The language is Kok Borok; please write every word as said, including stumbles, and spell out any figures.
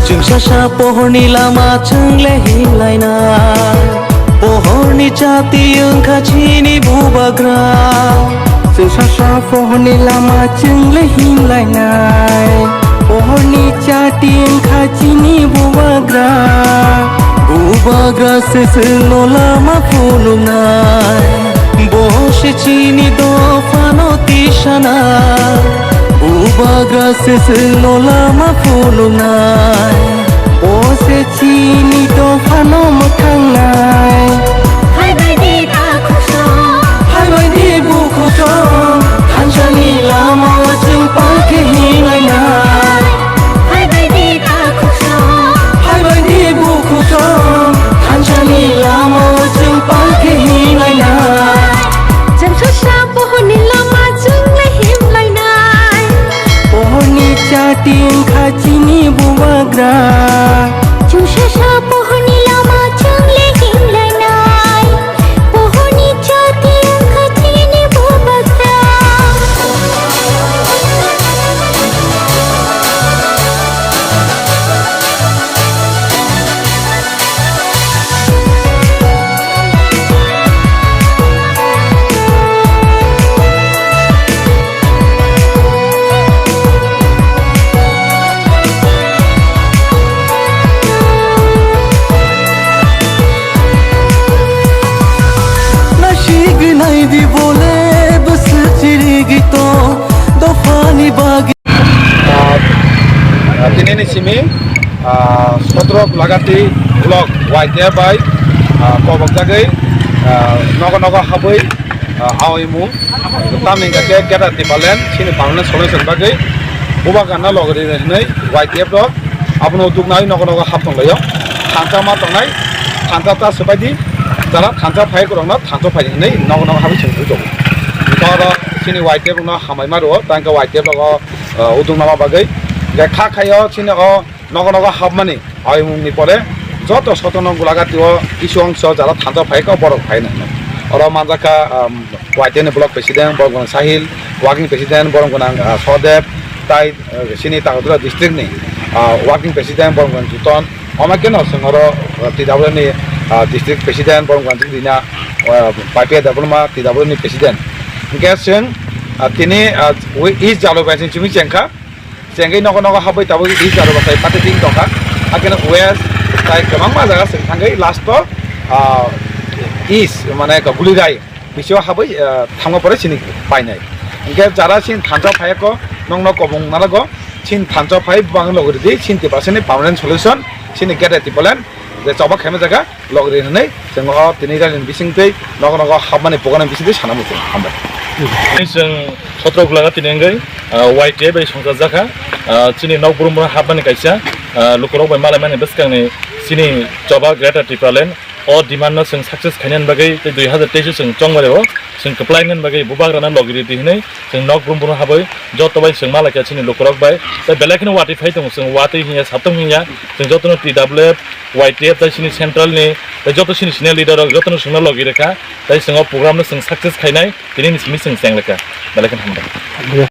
Chwng sasa pohorni lama chwng le himlainai. Pohorni chati wngkha chini bubagra. Chwng sasa pohorni lama chwng le himlainai. Pohorni chati wngkha chini bubagra. Bubagra se chwngno lama phunuknai. Bo se chini dophano tisanai. Bubagra se chwngno lama phunuknai. Bo se chini dophano mwthangnai. Phaibai di ta khosong. Phaibai di bukhosong. Thansani lama o chwng palkhe hinlainai. Phaibai di ta khosong. Phaibai di bukhosong. Thansani lama o chwng palkhe hinlainai. Chwng sasa pohorni lama chwng le himlainai. Pohorni chati wngkha chini bubagra. Chwng sasa pohorni lama chwng le himlainai. Pohorni chati wngkha chini bubagra. Nasigwi naidi bole bwswk chirigwi tong dophani bagwi. Ah, ah, tinini simi, ah, sotro Gulagati block Y T F bai, ah, kobokjagwi, ah, nogo nogo habwi, ah, aoimung tamni hwnkhe Greater Tipraland chini permanent solution bagwi bubagrano logori hinwi Y T F rok abono duknai nogo nogo hap tonglaio. Thansa ma tongnai, thansa ta swpaidi, jara thansa phai kwrwngno thansa phai hinwi nogo nogo habwi chwng bujago. Oro chini Y T F rokno hambai ma rwo, tangkhe Y T F rogo, ah, uduk nama bagwi. Hwnkhe kha khaio chini o nogo nogo hapmani aimungni pore joto sotono Gulagati o kisu ongso jara thansa phai kha borok phai nang. Oro manjakha, um, Y T F ni block president borok gwnang Sahil, working president borok gwnang, ah, Sodev, tai, ah, chini Tagodra district ni, ah, working president borok gwnang Juton. Omo khe no chwng oro, ah, T W ni, ah, district president borok gwnang Rina, ah, Paipia Debbarma T W ni president. Hwnkhe chwng, ah, tini, ah, East Jaloi bai chwng chengkha. Chengwi nogo nogo habwi tabuk East Jaloi bai party team tongkha. Hakhe no West tai kwbangma jaga chwng thangwi last o, ah, East mane Gulirai bisio habwi, ah, thangma pore chini painai. Hwnkhe jara chini thansa phaiya kho nokno kobong nalago chini thansa phai bang logori di chini Tiprasa ni permanent solution chini Greater Tipraland je choba khaima jaga logri hinwi chwng o tini ralini bisingtwi nogo nogo hapmani program bisingtwi sana muchung. Hambai. Chwng sotro Gulagati ni wngwi, ah, Y T F bai songchar jakha, ah, chini nok burum burum hapmani kaisa, ah, lukurok bai malaimani bwskangni chini choba Greater Tipraland o demand no chwng success khainani bagwi tei dui hazar teis o chwng chongmani o chwng kwplai nani bagwi bubagrano logri di hinwi chwng nok burum burum habwi joto bai chwng malaikha chini lukurok bai tei belai kheno watwi phai tongo chwng watwi hinya satung hinya chwng jotono T W F Y T F tai chini central ni, tai joto chini senior leader rok jotono chwngno logi rwkha, tai chwng o program no chwng success khainai, tini ni simi chwng cheng rwkha. Belai kheno hambai.